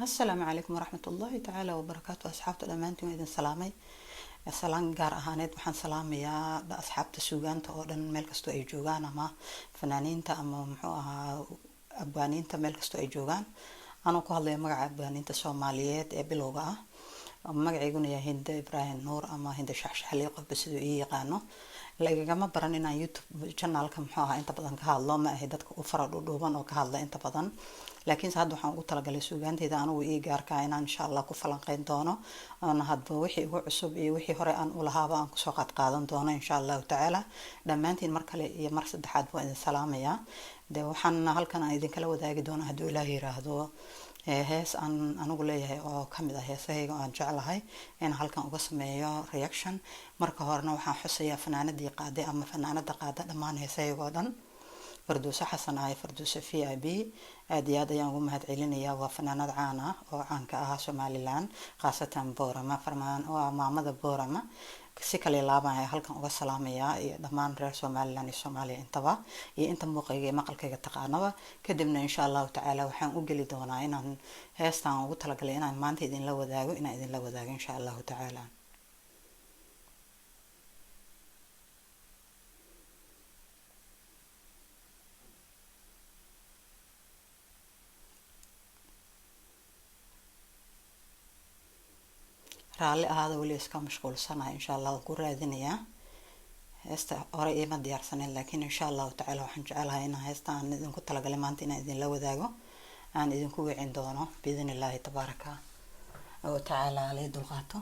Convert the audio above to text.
Asalaamu calaykum waraxmat ullaahi tacaala wabarakaatu. Asxaabta dhammaantiin waa idin salaamay. Salaan gaar ahaaneed waxaan salaamayaa asxaabta suugaanta oo dhan meel kastoo ay joogaan, ama fanaaniinta ama muxuu ahaa abwaaniinta meel kastoo ay joogaan. Anuu ku hadlaya magaca abwaaniinta Soomaaliyeed ee bilowga ah, magacayguna yahay Hinde Ibraahim Nuur ama Hinde Shaxshaxley, qofba siduu ii yaqaano. Lagagama baran inaan YouTube channelka muxuu ahaa inta badan ka hadlo, ma ahi dadka u fara dhudhuuban oo ka hadla inta badan, laakiinse hadda waxaan ugu talagalay suugaanteyda anigu ii gaarkaa inaan insha Allah ku falanqeyn doono, oona hadba wixii igu cusub iyo wixii hore aan ulahaaba aan kusoo qaadqaadan doono insha Allahu tacaala. Dhammaantiin mar kale iyo mar saddexaad waan idin salaamayaa. De waxaan halkan aan idinkala wadaagi doona hadduu Ilaah yiraahdo hees aan anigu leeyahay oo kamid ah heesahayga aan jeclahay in halkan uga sameeyo reaction. Marka horena waxaan xusayaa fanaanadii qaaday ama fanaanada qaada dhammaan heesahayga oo dhan, Farduuso Xasan ahay, Farduuso VIP. Aada iyo aad ayaan ugu mahad celinayaa. Waa fanaanad caan ah oo caanka ah Somaliland, khaasatan Boorama. Farmaan waa maamada Boorama, si kale laabaan halkan uga salaamayaa iyo dhammaan reer Somaliland iyo Soomaaliya intaba iyo inta muuqayga iyo maqalkayga taqaanaba. Kadibna insha Allahu tacaala waxaan u geli doonaa inaan heestaan ugu talagalay inaan maanta idinla wadaago, inaan idinla wadaago insha Allahu tacaala. Raalli ahaada, weli iska mashquulsanahay. Insha Allah waan ku raadinayaa heesta. Hore iima diyaarsaneyn, laakiin insha Allahu tacaala waxaan jecelahay inaan heesta aan idinku talagalay maanta inaan idinla wadaago aan idinku wicin doono biidn illaahi tabaaraka wa tacaala. Alay dulqaato.